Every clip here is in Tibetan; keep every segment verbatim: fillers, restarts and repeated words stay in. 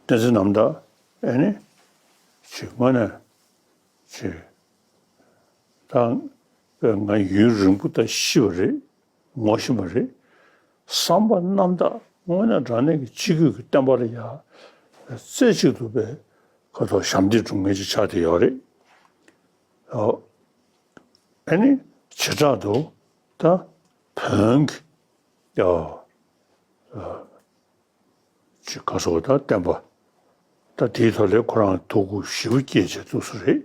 བསྟན་འཛིན་རྣམ་དག་ཨེ་ནི་ཅིག་དངོས་གནས་ཅིག་ད་ང་ཡུན་རིང་པོ་ད་ཤི་བ་རེད། ངོ་ཤེས་པ་རེད། བསམ་པ་རྣམ་དག་དངོས་གནས་དྲང་གནས་ཀྱི་སྤྱི་སྒོས་ཀྱི་བསྟན་པ་ལ་ཡ་རྩེ་གཅིག་ཏུ་པའི་ཁ་ཐོག་ཞབས་འདེགས་སྒྲུབ་མཁན་ཅིག་ཆགས་བསྡད་ཡོད་རེད། ཨོ། ཨ་ནི་བྱེ་བྲག་ཏུ་ད་བོན་གྱི་ཨོ། ཅིག་ག་སོགས་ད་བསྟན་པ་ད་དེའི་ཐོག་ལས་ཁོ་རང་ཐུགས་ཁུར་ཞེ་པོ་བསྐྱེད་བྱས་བཙུགས་ས་རེད།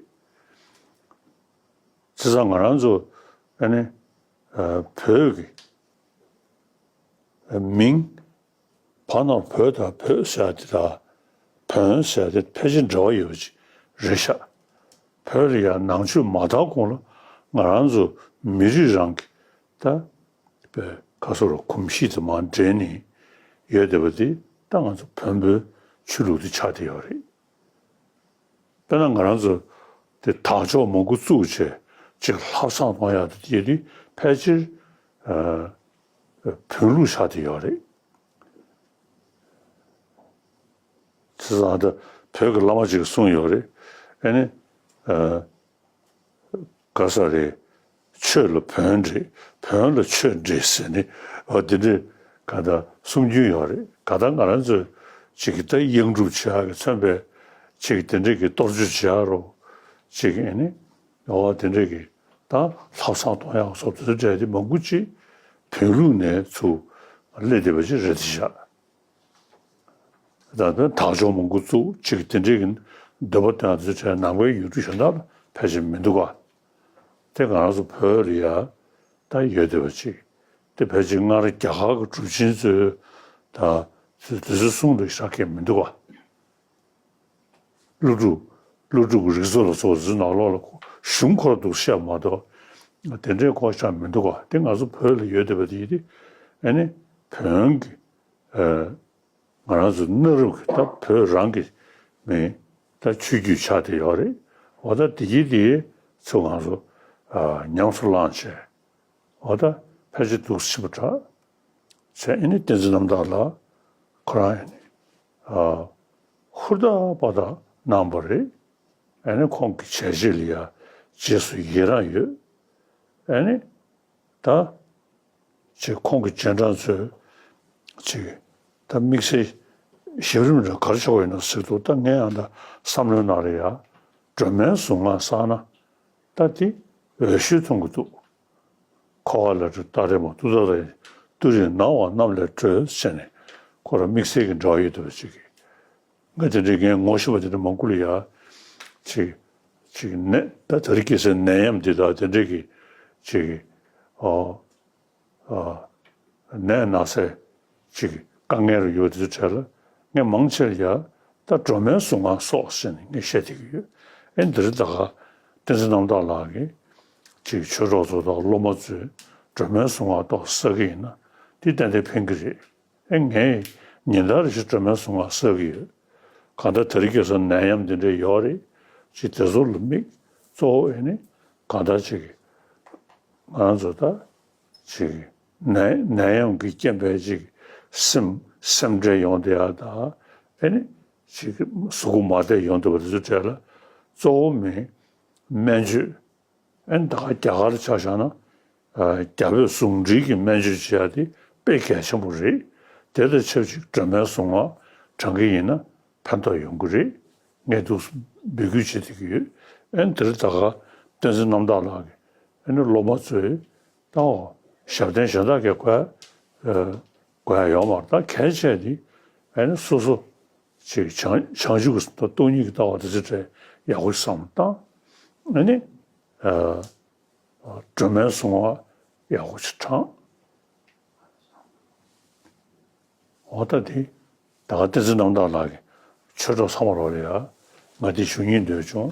བྱས་ཙང་ང་རང་ཚོ་ཨ་ནི་ཨ་བོད་ཀྱི་ཨ་མིང་བར་ན་བོད་དང་བོད་ཟེར་ཡ་དེ་དང་བོན་ཟེར་ཡ་དེ་ཕལ་ཆེར་འབྲེལ་བ་ཡོད་པ་ཅིག་རེད་ཤག་བོད་ལ་ཡང་ནང་ཆོས་མ་དར་གོང་ལ་ང་རང་ཚོ་མི་རིགས་རང་གི་ད་པའི་ཁ་སོ་རུ་གོམས་གཤིས་དེ་མར་འདྲེས་ནས་ཡོད་བསྡད་པ་དེ་ད་ང་ཚོ་བོན་པོའི་ཆོས་ལུགས་དེ་ཆགས་བསྡད་ཡོད་རེད། དཔེར་ན་ང་རང་ཚོ་དེ་དར་ལྕོག་མང་པོ་བཙུགས་བྱས་ཅིག་ལྷ་བསང་གཏོང་ཡག་དེ་དེ་ཕལ་ཆེར་ཨ་བོན་ལུགས་ཆགས་བསྡད་ཡོད་རེད། བྱས་ཙང་ད་བོད་ཀྱི་བླ་མ་ཅིག་གིས་གསུངས་ཡོད་རེད། ཨ་ནི་ཨ་ག་ས་རེད། ཆོས་ལ་བོན་འདྲེས། བོན་ལ་ཆོས་འདྲེས་ཟེར་ནས་འོ་དེ་འདྲས་ག་ད་གསུང་རྒྱུན་ཡོད་རེད། ག་ད་ང་རང་ཚོས་ཅིག་གི་ད་གཡང་སྒྲུབ་བྱེད་ཡག་གི་མཚོན་པའི་ཅིག་དེ་འདྲས་ཀྱི་གཏོར་བཅོས་བྱེད་ཡག་རོ། ཅིག་ཨ་ནི་འོ་དེ་འདྲས་ཀྱི་ད་ལྷ་བསང་གཏོང་ཡག་སོགས་དེ་ཚོ་འདྲས་དེ་མང་པོ་ཅིག་བོན་ལུགས་ནས་ཚུར་སླེབས་བསྡད་པ་ཅིག་རེད་དེ་བཞག་ད་ལྟ་དར་ལྕོག་མང་པོ་བཙུགས་ཅིག་དེ་འདྲའི་གི་འདོད་པ་དོན་དུ་བྱས་ནང་པའི་ཡུལ་གྲུ་གཞན་དག་ལ་ཕལ་ཆེར་མི་འདུག་ག་དེ་ང་རང་ཚོ་བོད་ལ་ཡ་ད་ཡོད་བསྡད་པ་ཅིག་དེ་ཕལ་ཆེར་སྔར་རྒྱ་གར་གྱི་གྲུབ་ཆེན་ཚོའི་ད་དུས་ཚོད་གསུང་དུ་ཤར་མཁན་མི་འདུག་ག་ཀླུ་སྒྲུབ། ཀླུ་སྒྲུབ་ཀྱི་རིགས་ཚོགས་ལ་སོགས་ཚོའི་ནང་ལོགས་ལ་གཞུང་ཁོ་ར་འདུག་བཤད་མ་གཏོགས་དེ་འདྲའི་གོ་ཆ་མི་འདུག་ག་དེ་ང་ཚོ་བོད་ལ་ཡོད་བསྡད་པ་དེ་ཡིན་ཏེ་ཨ་ནི་བོན་གྱི་ཨ་ང་རང་ཚོ་གནའ་རབས་ཀྱི་ད་བོད་རང་གི་མིང་ད་ཆོས་བརྒྱུད་ཆགས་བསྡད་ཡོད་རེད། འོ་ད་དེ་གྱིས་དེ་ཚོ་ང་ཚོ་ཨ་ཉམས་སུ་བླངས་བྱས། འོ་ད་ཕལ་ཆེར་འདུག་ཕྱིན་པ་འདྲ། བྱས་ཨ་ནི་བསྟན་འཛིན་རྣམ་དག་ལགས་ཁོ་རང་ཨ་ནི་ཨ་ཧུར་ཐག་པ་དག་གནང་བ་རེད། ཨ་ནི་ཁོང་གི་བྱས་རྗེས་ལ་ཡ་རྗེས་སུ་ཡི་རང་ཡོད། ཨ་ནི་ད་ཅིག་ཁོང་གི་རྗེས་འབྲང་ཚོས་ཅིག་ད་དམིགས་བསལ་ཞབས་རིམ་རེ་ག་རེ་ཆགས་ཡོད་ན་ཟེར་འདུག་ད་ངས་ཡང་ད་བསམ་བློའི་ནང་ལ་ཡ་སྒྲོལ་མའི་གཟུངས་སྔགས་བསགས་ན་ད་དེ་འོས་ཤོས་མཐོང་གི་འདུག་འཁོར་བ་ལས་སྒྲོལ་ཏཱ་རེ་མ་ཏུཏྟཱ་རེ། ཏུ་རེ་ན་བ་རྣམས་ལས་སྒྲོལ་ཟེར་ནས་ཁོ་རང་དམིགས་བསལ་གྱི་འབྲེལ་བ་ཡོད་འདུག་པ་ཅིག་གིས། ང་དེ་འདྲའི་ངས་ངོ་ཤེས་པ་དེ་འདྲ་མང་པོ་ལ་ཡ་ཅིག་ཅིག་ནད་ད་དེ་རིང་ཁ་སང་ནད་ཡམས་འདི་དག་དེ་འདྲའི་གི་ཅིག་ཨོ་ཨ་ནད་ན་ཚ་ཅིག་དཀའ་ངལ་རུ་ཡོད་དེ་ཚོའི་གྲས་ལ་ངས་མང་ཆེ་ལ་ཡ་ད་སྒྲོལ་མའི་གཟུངས་སྔགས་སོགས་ཟེར་ནས་ངས་བཤད་བསྡད་ཀྱི་ཡོད། ཨེ་འདིར་ད་ག་བསྟན་འཛིན་རྣམ་དག་ལགས་ཀྱིས་ཅིག་ཆོས་གྲོགས་ཚོ་དང་སློབ་མ་ཚོས་སྒྲོལ་མའི་གཟུངས་སྔགས་ཏོག་བསགས་ཀྱི་ཡིན་ན་དེ་ཏན་ཏན་ཕན་གྱི་རེད། ཨེ་ངས་ཉིན་ལྟར་རེ་བཞིན་སྒྲོལ་མའི་གཟུངས་སྔགས་བསགས་ཀྱི་ཡོད། གང་ལྟར་དེ་རིང་ཁ་སང་ནད་ཡམས་འདི་འདྲ་ཡོད་རེད། ཅིག་དེ་ཚོ་ལ་དམིགས་གཙོ་བོ་ཨེ་ནི་གང་ལྟར་ཅིག་ང་རང་ཚོ་ད་ཅིག་ནད་ནད་ཡམས་ཀྱི་རྐྱེན་པས་ཅིག་སེམས་སེམས་ཁྲལ་ཡོང་བསྡད་ཡ་དང་ཨེ་ནི་ཅིག་གཟུགས་པོ་མ་བདེ་ཡོང་བསྡད་པ་དེ་ཚོའི་གྲས་ལ་གཙོ་བོ་མིན་སྨན་བཅོས། ཨན་ད་ག་རྒྱ་གར་ཆ་བཞག་ན་ཨ་རྒྱ་བོད་ཟུང་འབྲེལ་གྱི་སྨན་བཅོས་བྱེད་ཡ་དེ་དཔེ་གལ་ཆེན་པོ་རེད། དེ་དང་ཆབས་ཅིག་སྒྲོལ་མའི་གཟུངས་སྔགས་བགྲང་གི་ཡིན་ན་ཕན་ཐོགས་ཡོང་གི་རེད། ངས་འདུག་འབོད་སྐུལ་བྱེད་བསྡད་ཀྱི་ཡོད། ཨན་དེར་ད་ག་བསྟན་འཛིན་རྣམ་དག་ལགས་ཀྱིས་ཨ་ནི་སློབ་མ་ཚོས་ད་འོ་ཞབས་བརྟན་གཞན་དག་གིས་དགོས་ཨ་དགོས་ཡ་ཡོད་མ་རེད། ད་གལ་ཆེ་དེ་ཨ་ནི་སོ་སོ་ཅིག་བྱང་བྱང་ཆུབ་ཀྱི་སྟོང་ཉིད་ཀྱི་ལྟ་བ་དེ་ཚོ་ཡག་པོ་ཞིག་བསམ་བློ་བཏང་། ཨ་ནི། ཨ་སྒྲོལ་མའི་གཟུངས་སྔགས་ཡག་པོ་ཞིག་བགྲང་། འོ་ད་དེ་ད་ག་བསྟན་འཛིན་རྣམ་དག་ལགས་ཀྱིས་ཆོས་གྲོགས་ཚང་མ་ལོག་ལ་ཡ་ང་དེ་ཞུ་སྙིང་འདོད་བྱུང་།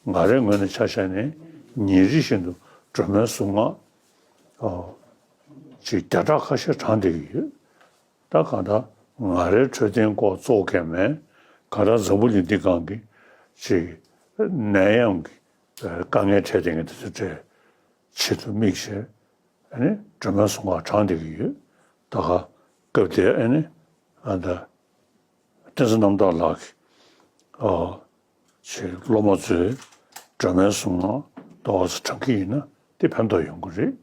ང་རའི་ངོས་ནས་ཆ་བཞག་ནས་ཉིན་རེ་བཞིན་དུ་སྒྲོལ་མའི་གཟུངས་སྔགས་ཨ་ཅིག་བརྒྱ་ཕྲག་ཁ་ཤས་བགྲང་བསྡད་ཀྱི་ཡོད། ད་གང་ལྟར་ང་རའི་འཕྲོད་བསྟེན་སྐོར་གཙོ་བོ་གལ་མེད། གང་ལྟར་འཛམ་བུ་གླིང་འདི་སྒང་གི་ཅིག་ནད་ཡམས་ཀྱི་དཀའ་ངལ་འཕྲད་བསྡད་མཁན་དེ་ཚོའི་གྲས་ཆེད་དུ་དམིགས་བྱས་ཨ་ནི་སྒྲོལ་མའི་གཟུངས་སྔགས་བགྲང་བསྡད་ཀྱི་ཡོད། ད་ག་སྐབས་དེ་ཨ་ནི་ཨ་ད་ བསྟན་འཛིན་རྣམ་དག་ལགས་ཀྱི་ཨ་ཅེ་སློབ་མ་ཚོས་སྒྲོལ་མའི་གཟུངས་སྔགས་ཏོག་ཙམ་བགྲང་གི་ཡིན་ན་དེ་ཕན་ཐོགས་ཡོང་གི་རེད།